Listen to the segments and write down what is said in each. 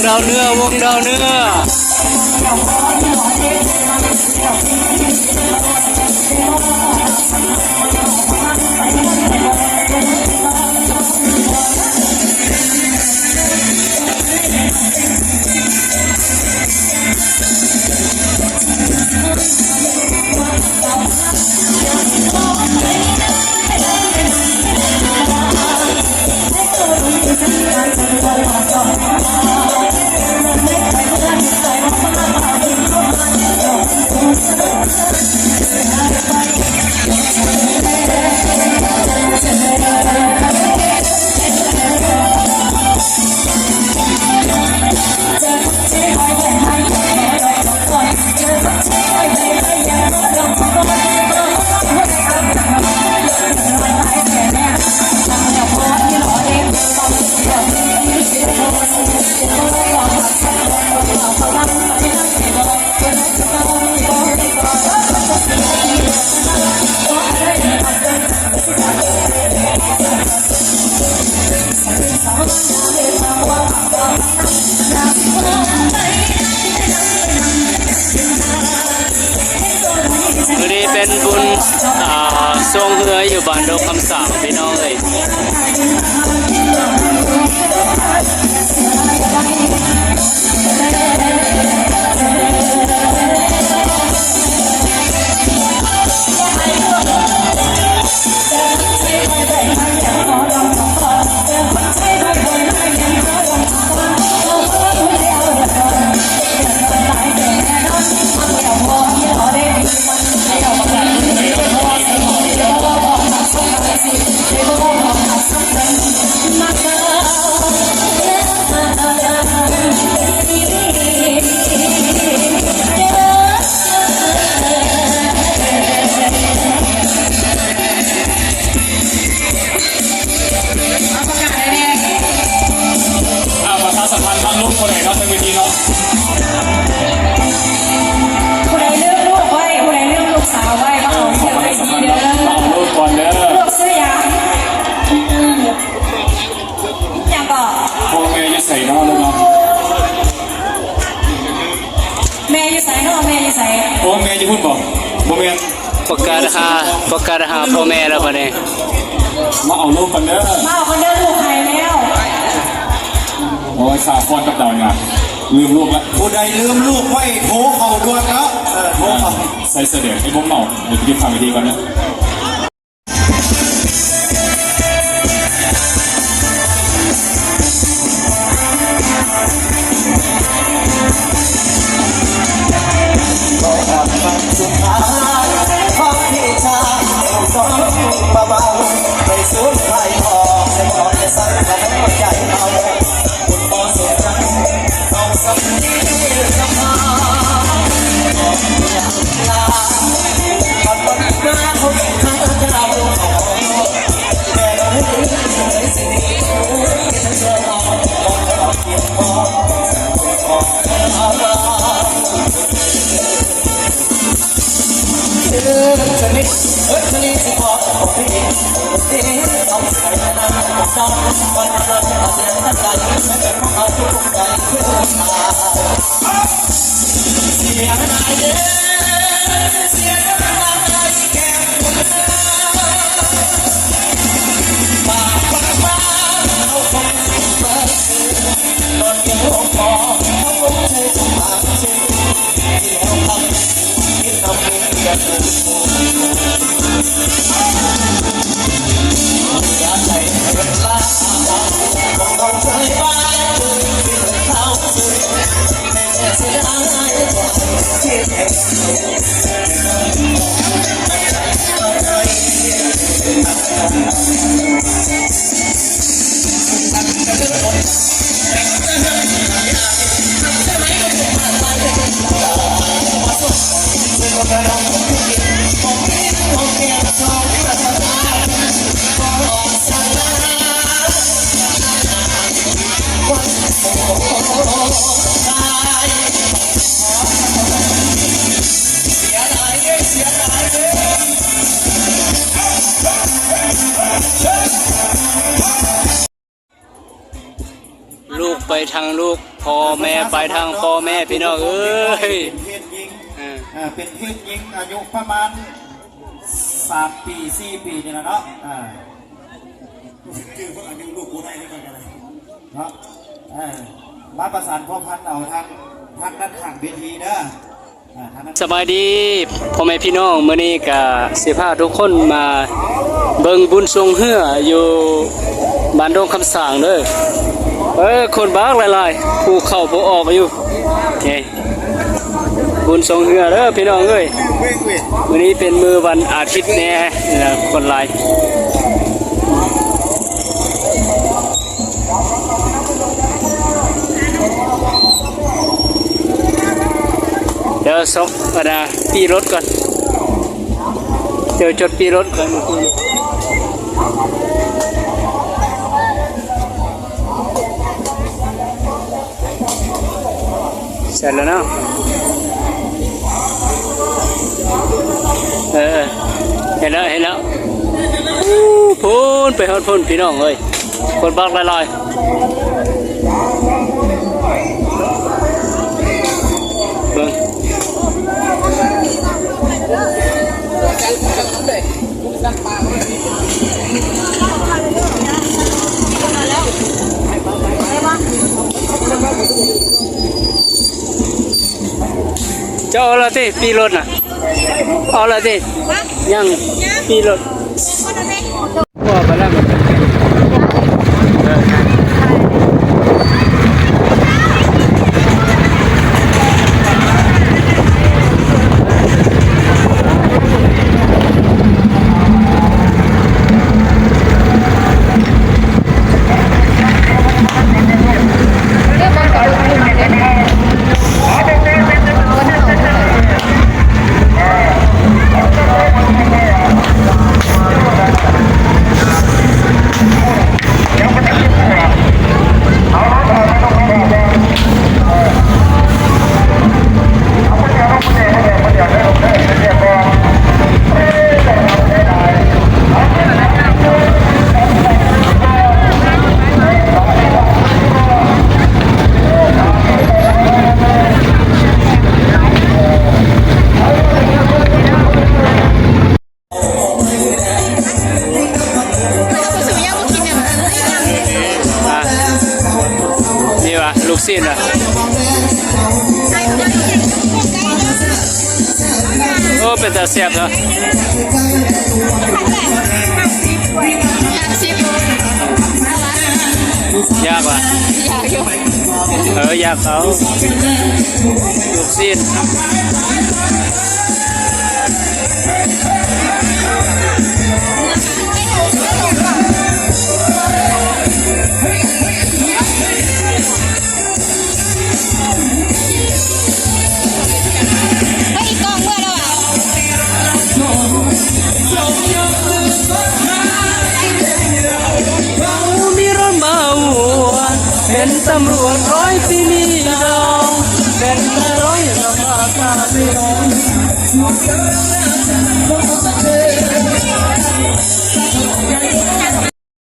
ດາວເໜືອ ວົງດາວເໜືອ. ມື້ນີ້ເປັນບຸນ ອ່າ ຊ່ວງເຮືອຢູ່ບ້ານດອກຄຳສາງ ພີ່ນ້ອງເອີຍ. ອ່າ ປະຊາສຳພັນທາງລົງຜູ້ໃດເນາະ ທາງເວທີເນາະ ຜູ້ໃດລືມລູກໄວ້ ຜູ້ໃດລືມລູກສາວໄວ້ ມາເອົາເຄື່ອງໄປດີເດີ ເອົາລູກກ່ອນເດີ ລູກຊື່ຫຍັງ? ຫຍັງເກາະ? ພໍ່ແມ່ຢູ່ໃສເນາະ ເນາະ? ແມ່ຢູ່ໃສເນາະ? ແມ່ຢູ່ໃສ? ໂອ້ ແມ່ຢູ່ພຸ້ນບໍ? ບໍ່ແມ່ນ ປະກາດຫາ ປະກາດຫາພໍ່ແມ່ແລ້ວບັດນີ້ ມາເອົາລູກກ່ອນເດີ ມາເອົາກ່ອນເດີ ລູກໃຫ້ແລ້ວ. ໂອ້ຍ ສາວພອນກັບດາວຍາ ລືມລູກລະ ຜູ້ໃດລືມລູກໄວ້ ໂທເຂົ້າດ່ວນເນາະ ເອີ ໂທເຂົ້າ ໃສ່ສະແດງ ໄອ້ບົ້ມເມົາ ດຽວໄປຢູ່ຂ້າງເວທີກ່ອນເດີ. ລູກ ໄປທາງລູກ ພໍ່ແມ່ ໄປທາງພໍ່ແມ່ ພີ່ນ້ອງເອີຍ ເປັນເພດຍິງ ເອີ ເອີ ເປັນເພດຍິງອາຍຸປະມານສາມປີ ສີ່ປີນີ້ລະເນາະ ເອີ ຊື່ເພິ່ນອາຍຸລູກບໍ່ໄດ້ເລີຍ ຂ້ອຍກໍໄດ້ເນາະ ເອີ ມາປະສານພົວພັນເອົາທາງ ທາງດ້ານຂ້າງເວທີເດີ. ສະບາຍດີພໍ່ແມ່ພີ່ນ້ອງ ມື້ນີ້ກະຊິພາທຸກຄົນມາເບິ່ງບຸນຊ່ວງເຮືອຢູ່ບ້ານດົງຄຳສ້າງເດີ ເອີ ຄົນບັກຫຼາຍໆ ຜູ້ເຂົ້າຜູ້ອອກຢູ່ ນີ້ ບຸນຊ່ວງເຮືອເດີພີ່ນ້ອງເອີຍ ມື້ນີ້ເປັນມື້ວັນອາທິດແດ່ ຄົນຫຼາຍ. ດຽວສົກ ອັນນະ ປີ້ລົດກ່ອນ ດຽວຈົດປີ້ລົດກ່ອນ ເສັດແລ້ວເນາະ ເອີ ເຫັນແລ້ວ ເຫັນແລ້ວ ພຸ້ນ ໄປຮອດພຸ້ນ ພີ່ນ້ອງເອີຍ ຄົນບັກຫຼາຍໆ ເບິ່ງ ເຈົ້າເອົາລະຕິ ປີ້ລົດນະ ເອົາລະຕິ ຍັງ ປີ້ລົດ ບໍ່ໄປແລ້ວ ອ່ະ ນີ້ຫວາ ລູກຊີ້ນຫວາ ໂອ້ ເປັນຕາແຊບເນາະ ຢາກຫວາ ຢາກຢູ່ ເອີ ຢາກເອົາ ລູກຊີ້ນ. ເຮົາມີລົດມາອວດ ເປັນຕຳຫຼວດຮ້ອຍປີມີດອງ ເປັນນາຍຮ້ອຍລຳມາກາເວນ.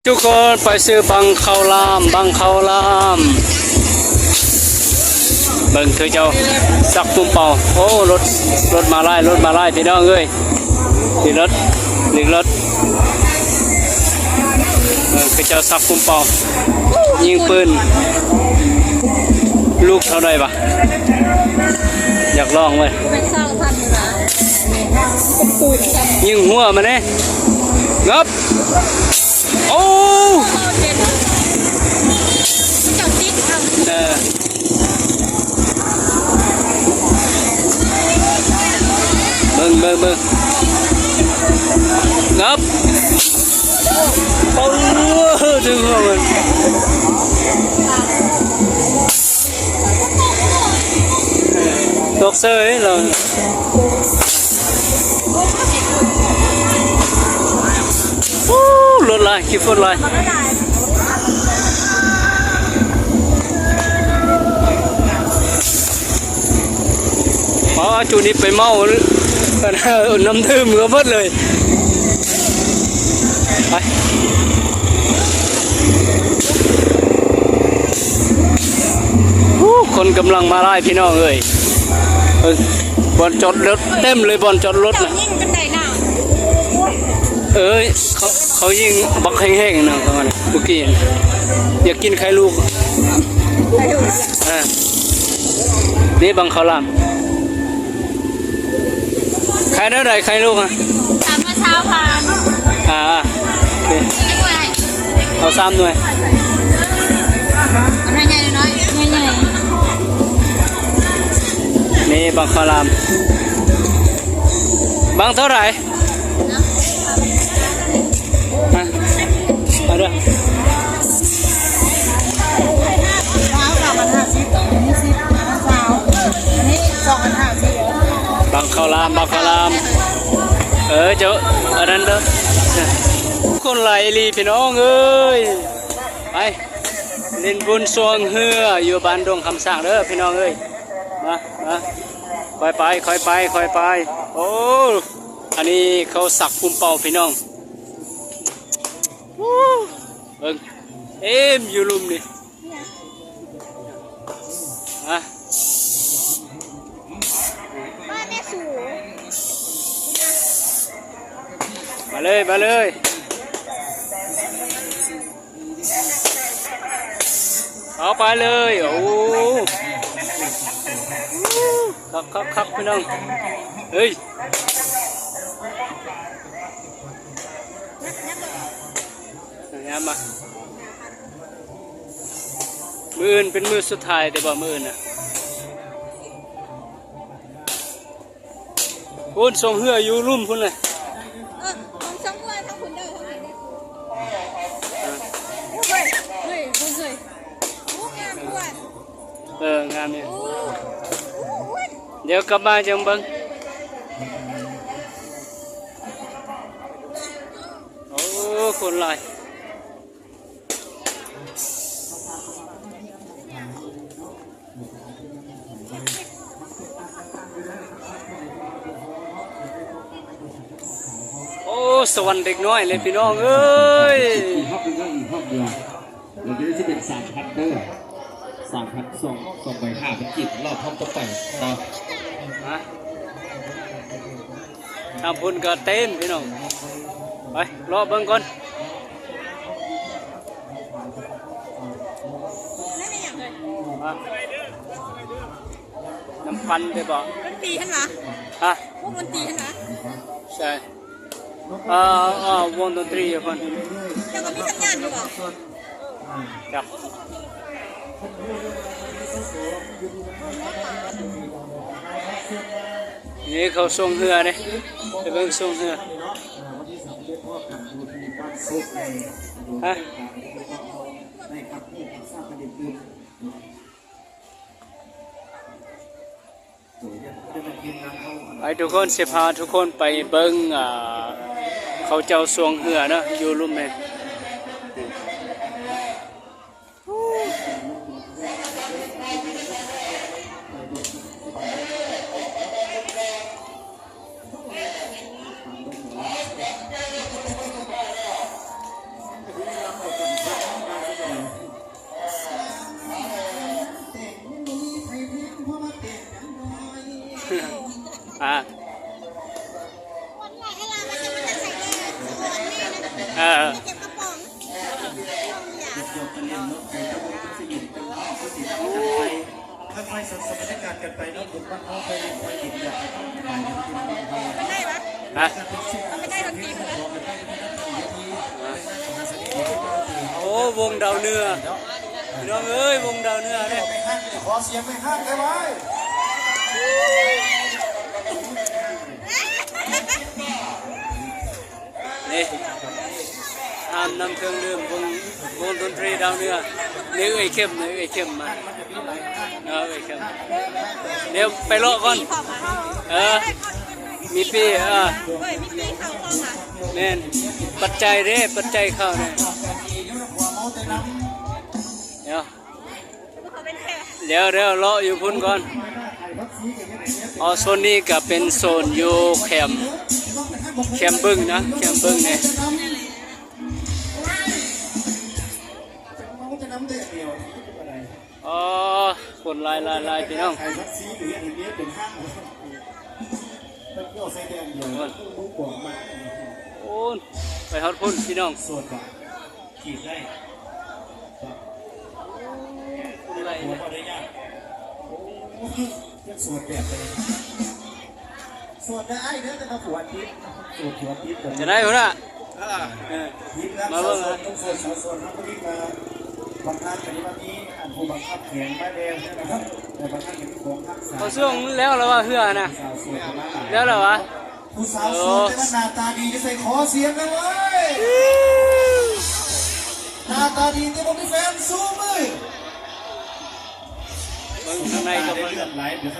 ທຸກຄົນໄປຊື້ບັ້ງເຂົ້າຫຼາມ ບັ້ງເຂົ້າຫຼາມ ເບິ່ງເຂົາເຈົ້າສັກປຸ້ມເປົ່າ ໂອ້ ລົດ ລົດມາຫຼາຍ ລົດມາຫຼາຍ ພີ່ນ້ອງເອີຍ ນີ້ລົດ ນີ້ລົດ ເບິ່ງເຂົາເຈົ້າສັກປຸ້ມເປົ່າ ຍິງປືນ ລູກເທົ່າໃດຫວາ ຢາກລອງເວີຍ ແມ່ນຊາວພັນຢູ່ນະ ຍິງຫົວມາເດ້ ງັບ ໂອ້ ເຈົ້າຕິດເອົາ ເອີ ເບິ່ງ ເບິ່ງ ເບິ່ງ ງັບ ໂອ້ ເຖິງຫົວມັນ ຕົກເສີຍລາວ. ໂອ້ ລົດຫຼາຍ ຂີ້ຝຸ່ນຫຼາຍ ອໍ ຈຸນີ້ໄປເມົາ ນ້ຳດື່ມເມືອເບິດເລີຍ ໄປ. ຄົນກຳລັງມາຫຼາຍພີ່ນ້ອງເອີຍ. ເອີ ບ່ອນຈອດລົດເຕັມເລີຍ ບ່ອນຈອດລົດນະ. ເຈົ້າຍິງປານໃດນະ? ເອີຍ ເຂົາ ເຂົາຍິງບັກແຮງໆນະ ເຂົາວ່ານະ ເມື່ອກີ້. ຢາກກິນໄຂ່ລູກ. ອ່າ ນີ້ບັງເຂົ້າຫຼາມ. ຂາຍແນວໃດໄຂ່ລູກອະ? ສາມໜ່ວຍຊາວພັນ. ອ່າ ໂອເຄ ເອົາສາມໜ່ວຍ. ເອົາໜ່ວຍໃຫຍ່ໜ່ອຍ ໜ່ວຍໃຫຍ່. ນີ້ບັກເຂົ້າຫຼາມ ບັກເທົ່າໃດ? ມາ ມາເດີ້. ບັກເຂົ້າຫຼາມ ບັກເຂົ້າຫຼາມ. ເອີ ເຈົ້າ ອັນນັ້ນເດີ້. ຄົນຫຼາຍອີ່ຫຼີພີ່ນ້ອງເອີຍ. ໄປຫຼິ້ນບຸນຊ່ວງເຮືອຢູ່ບ້ານດົງຄຳຊ້າງເດີ້ພີ່ນ້ອງເອີຍ. ມາ ມາ ຄ່ອຍໄປ ຄ່ອຍໄປ ຄ່ອຍໄປ. ໂອ້ ອັນນີ້ເຂົາສັກພູມເປົ້າພີ່ນ້ອງ. ໂອ້ ເບິ່ງ ເຕັມຢູ່ລຸ່ມນີ້. ມາ ມາແມ່ສູ ມາເລີຍ ມາເລີຍ. ເອົາໄປເລີຍ. ໂອ້ ຄັກໆໆ ພີ່ນ້ອງເອີຍ. ງາມມາກ. ມື້ອື່ນເປັນມື້ສຸດທ້າຍເດ້ບໍ່ ມື້ອື່ນນະ. ພຸ້ນ ຊ່ວງເຮືອຢູ່ລຸ່ມພຸ້ນເລີຍ. ເອີ ຂອງຊ່ວງເຮືອທາງພຸ້ນເດີ ທາງພຸ້ນເດີ. ເອີ ເຮີ້ຍ ເຮີ້ຍ ເຮີ້ຍ ໂອ້ ງາມດ້ວຍ. ເອີ ງາມຢູ່. ໂອ້ ໂອ້ ດຽວກັບມາຈັ່ງເບິ່ງ. ໂອ້ ຄົນຫຼາຍ. ໂອ້ ສະຫວັນເດັກນ້ອຍເລີຍພີ່ນ້ອງເອີຍ. ອີກຮອບໜຶ່ງເດີ ອີກຮອບດຽວ ແລ້ວຈະໄດ້ຊິເປັນສາມພັນເດີ ສາມພັນ ສອງ ສອງໃບ ຫ້າພັນກີບ ລອບຮອບຕໍ່ໄປເນາະ. ມາ ທາງພຸ້ນກໍເຕັມພີ່ນ້ອງ. ໄປເລາະເບິ່ງກ່ອນ. ຮະ? ນ້ຳປັ່ນໄດ້ບໍ່? ດົນຕີຫັ້ນຫວາ? ຮະ? ວົງດົນຕີຫັ້ນຫວາ? ໃຊ່. ເອີ ເອີ ວົງດົນຕີຢູ່ພຸ້ນ. ເຈົ້າກໍມີສັນຍານຢູ່ບໍ່? ຈ້ະ. ນີ້ເຂົາຊ່ວງເຮືອເດ້ ໄປເບິ່ງຊ່ວງເຮືອ. ຮະ? ໄປທຸກຄົນ ຊິພາທຸກຄົນໄປເບິ່ງ ອ່າ ເຂົາເຈົ້າຊ່ວງເຮືອເນາະ ຢູ່ລຸ່ມນີ້. ອ່າ ເອີ ຄ່ອຍໆ ສັມພັນຍາກາດກັນໄປເນາະ ບຸນບ້ານເຮົາໄປຫຼິ້ນໄປຫຼິ້ນ ຢາກໃຫ້ເຮົາໄປຫຼິ້ນບຸນບ້ານເຮົາ. ຮະ? ໂອ້ ວົງດາວເໜືອ ພີ່ນ້ອງເອີຍ ວົງດາວເໜືອເດ້. ຂໍສຽງແມ່ຮ້າງໄດ້ໄວ. ນີ້ ຫ້າມນຳເຄື່ອງດື່ມ ວົງ ວົງດົນຕີດາວເໜືອ. ນີ້ເອື້ອຍເຂັມ ນີ້ເອື້ອຍເຂັມມາ ເອີ ເອື້ອຍເຂັມ. ດຽວໄປເລາະກ່ອນ. ເອີ ມີປີ້ ເອີ ແມ່ນ ປັດໄຈເດ້ ປັດໄຈເຂົ້າເດ້. ດຽວ ດຽວ ດຽວເລາະຢູ່ພຸ້ນກ່ອນ. ອໍ ໂຊນນີ້ກະເປັນໂຊນຢູ່ແຄມ ແຄມບຶງນະ ແຄມບຶງນີ້. ອໍ ຄົນຫຼາຍໆໆ ພີ່ນ້ອງ ໄອ້ພັກຊີນີ້ເຮັດໃຫ້ເມຍເປັນຫ້າງ ເພິ່ນເອົາໃສ່ແດງດຽວ ໂອ້ຍ ບໍ່ບອກມັນ ໂອ້ຍ ໄປຮອດພຸ້ນພີ່ນ້ອງ ໂສດບໍ່? ຈີບໄດ້ ຄົນຫຼາຍ ຜົວບໍ່ໄດ້ຍາກ ໂອ້ຍ ຍັງໂສດແບບໃດ? ໂສດເດີອ້າຍເດີ ແຕ່ວ່າຜົວຕິດ ໂສດຜົວຕິດ ຈະໄດ້ພຸ້ນນະ ເອີ ມາເບິ່ງນະ ໂສດ ໂສດ ໂສດ ເຮົາບໍ່ໄດ້ວ່າບັງຄັບ ອັນນີ້ວ່າມີອັນຜູ້ບັງຄັບແຂວງມາແດ່ນະຄັບ ແຕ່ບັງຄັບເປັນຂອງຮັກສາ ເຂົາຊ່ວງແລ້ວລະວ່າເຮືອນະ ສາວໂສດເຂົ້າມາຫຼາຍ ແລ້ວລະວະ ຜູ້ສາວໂສດ ໂອ້ ແຕ່ວ່າໜ້າຕາດີ ຢູ່ໃສ ຂໍສຽງແດ່ເວີ້ຍ ໜ້າຕາດີແຕ່ບໍ່ມີແຟນ ຊູມື ເບິ່ງຂ້າງໃນກໍເບິ່ງ ເລືອດໄຫຼ ເດີ.